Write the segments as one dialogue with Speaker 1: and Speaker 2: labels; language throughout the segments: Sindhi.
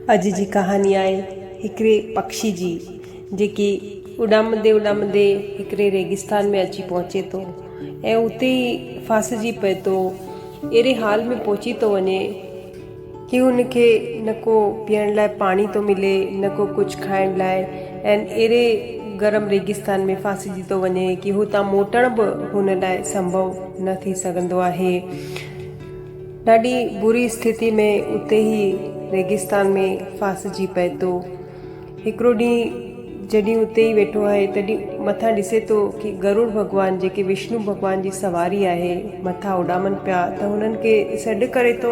Speaker 1: اڄ جي ڪهاڻي آهي هڪڙي پکي جي جيڪي اڏامندي اڏامندي هڪڙي ريگستان ۾ اچي پهچي ٿو ۽ اتي ئي ڦاسجي پئي ٿو. اهڙي حال ۾ پهچي ٿو وڃي ڪي هن کي نه ڪو پيئڻ لاء پاڻي ٿو ملي نه ڪو ڪجهه کائڻ لاء ۽ اهڙي گرم ريگستان ۾ ڦاسجي ٿو وڃي ڪي هتان موٽڻ به هن لاء سنڀو نه ٿي سگهندو آهي. ڏاڍي بري اسٿتي ۾ اتي ئي ريگستان ۾ ڦاسجي پئي ٿو. هڪڙو ڏينهن جڏهن اتي ئي ويٺو آهي تڏهن مٿان ڏسي ٿو ڪي گرڙ ڀڳوان جيڪي وشنو ڀڳوان جي سواري آهي مٿان اڏامن پيا ته هنن کي سڏ ڪري ٿو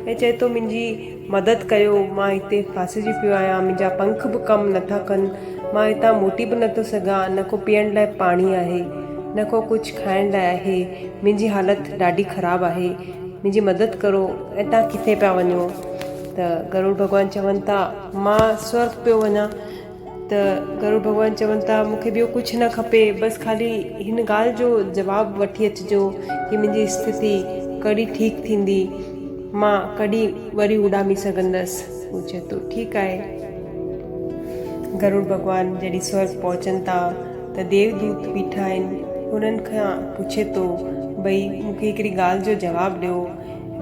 Speaker 1: ۽ چئي ٿو منهنجي مدد ڪيو مان هتي ڦاسجي پيو آهيان منهنجا پنک به ڪم نٿا ڪن مان هتان موٽي به نٿو سگهان نه ڪو پيئڻ لاء پاڻي آهي نه ڪو ڪجهه کائڻ لاء آهي منهنجي حالت ڏاڍي خراب آهي، منهنجي مدد ڪرو ۽ توهان ڪٿي پيا وڃو؟ ته گرڙ ڀڳوان چون ٿا، مان سورڳ پيو وڃان. ته گرڙ ڀڳوان چون ٿا، مون کي ٻيو ڪجهه نه کپي، بس خالي هن ڳالهه جو جواب وٺي اچجو ڪي منهنجي اسٿتي ڪڏهن ٺيڪ ٿيندي، مان ڪڏهن وري اڏامي سگهندس؟ هو چئي ٿو، ٺيڪ آهي. گرڙ ڀڳوان جڏهن سورڳ پهچن ٿا ته ديو دوت بيٺا آهن، انهن کان پڇي ٿو، ڀئي مون کي هڪڙي ڳالهه جو جواب ڏيو،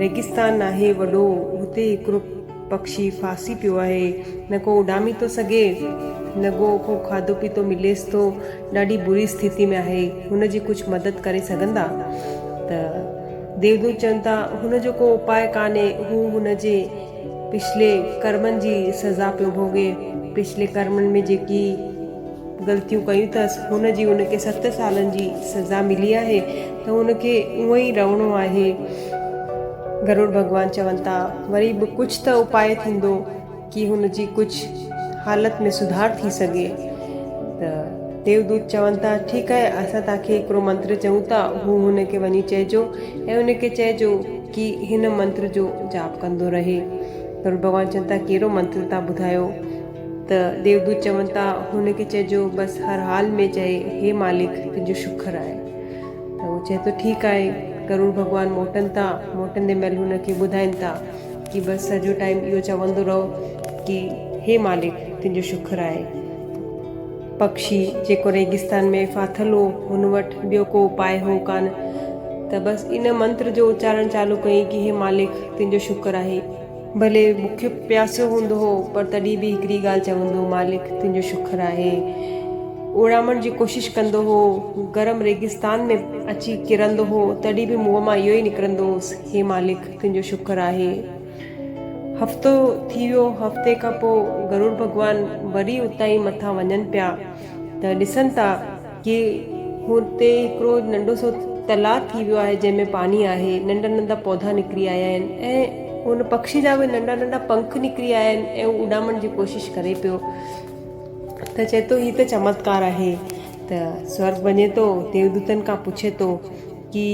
Speaker 1: ريگستان آهي وڏو، هتي هڪڙو پکشي ڦاسي پيو آهي، نه ڪو اڏامي ٿو سگهي، نه ڪو ڪو کاڌو پيتو مليس ٿو، ڏاڍي بري اسٿتي ۾ آهي، هن جي ڪجهه مدد ڪري سگهندا؟ ته ديودوت چون ٿا، هن جو ڪو اپاء ڪانهي، هو هن جي پڇلي ڪرمن جي سزا پيو ڀوڳي، پڇلي ڪرمن ۾ جيڪي غلطيون ڪيون اٿس، هن جي هن کي ست سالن جي سزا ملي آهي ته هن کي اونئن ئي رهڻو آهي. گرڙ ڀڳوان چون ٿا، وري به ڪجهه ته اپاء ٿيندو ڪي هن جي ڪجهه حالت ۾ سڌار ٿي سگهي. ته ديودوت چون ٿا، ٺيڪ آهي، اسان توهان کي هڪڙو منتر چئون ٿا، هو هن کي وڃي چئجو ۽ هن کي چئجو ڪي هن منتر جو جاپ ڪندو رهي. گرڙ ڀڳوان چون ٿا، ڪهڙو منتر توهان ٻڌايو؟ ته ديودوت چون ٿا، هن کي چئجو بس هر حال ۾ چئي، هي مالڪ تنهنجو شڪر آهي. ته هو چئي ٿو ٺيڪ آهي. گرڙ ڀڳوان موٽن ٿا، موٽندي مهل هن کي ٻڌائين ٿا ڪي بس سڄو ٽائيم اهو چوندو رهو ڪي هي مالڪ تنهنجو شڪر آهي. پکشي جيڪو ريگستان ۾ ڦاٿل هو، هن وٽ ٻيو ڪو اپاء هو ڪانه ته بس ان منتر جو اچارڻ چالو ڪيائين ڪي هي مالڪ تنهنجو شڪر آهي. ڀلي بکيو پياسو هوندو هو پر تڏهن به هڪڙي ڳالهه چوندو هو، مالڪ تنهنجو شڪر آهي. اڙامڻ جي ڪوشش ڪندو هو، گرم ريگستان ۾ اچي ڪرندو هو، تڏهن به منهن مان اهو ئي نڪرندو هوس، هي مالڪ تنهنجو شڪر آهي. هفتو ٿي ويو، هفتي کان پوء گرڙ ڀڳوان وري اتان ئي مٿان وڃن پيا ته ڏسن ٿا ڪي هتي هڪڙو ننڍو سو تلاء ٿي ويو آهي جنهن ۾ پاڻي آهي، ننڍا ننڍا پوڌا نڪري آيا آهن ۽ ان پکشي جا به ننڍا ننڍا پنک نڪري آيا آهن ۽ هو اڏامڻ جي ڪوشش ڪري پيو ته چئي ٿو هي ته چمتڪار آهي ته سورڳ وڃي ٿو ديودوتن کان پڇي ٿو ڪي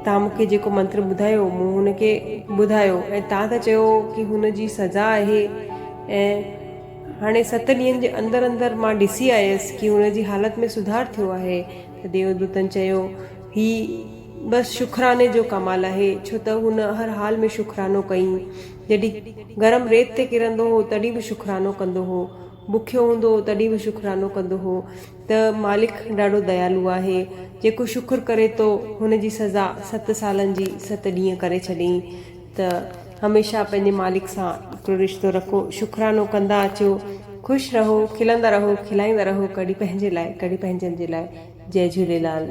Speaker 1: توهان مون کي جيڪو منتر ٻڌايو مون هن کي ٻڌايو ۽ توهان ته چيو ڪي هن جي سزا آهي ۽ هاڻي ست ڏينهن جي اندر اندر مان ڏسي آيس ڪي هن جي حالت ۾ سڌار ٿيو آهي ته ديودوتن چيو هي بس شڪراني جو ڪمال آهي ڇو ته هن هر حال ۾ شڪرانو ڪئي جڏهن گرم ريت تي ڪرندو هو تڏهن به شڪرانو ڪندو هو بکيو هوندو هو تڏهن به شڪرانو ڪندو هو ته مالڪ ڏاڍو ديالو آهي جيڪو شڪر ڪري ٿو هن جي سزا ست سالن جي ست ڏينهن ڪري ڇڏيائين ته هميشه پنهنجي مالڪ سان هڪڙو رشتو رکو، شڪرانو ڪندا اچو، خوش رهو، کلندا رهو، کلائيندا رهو، ڪڏهن پنهنجي لاء ڪڏهن پنهنجن جي لاء. جئي جهوليلال.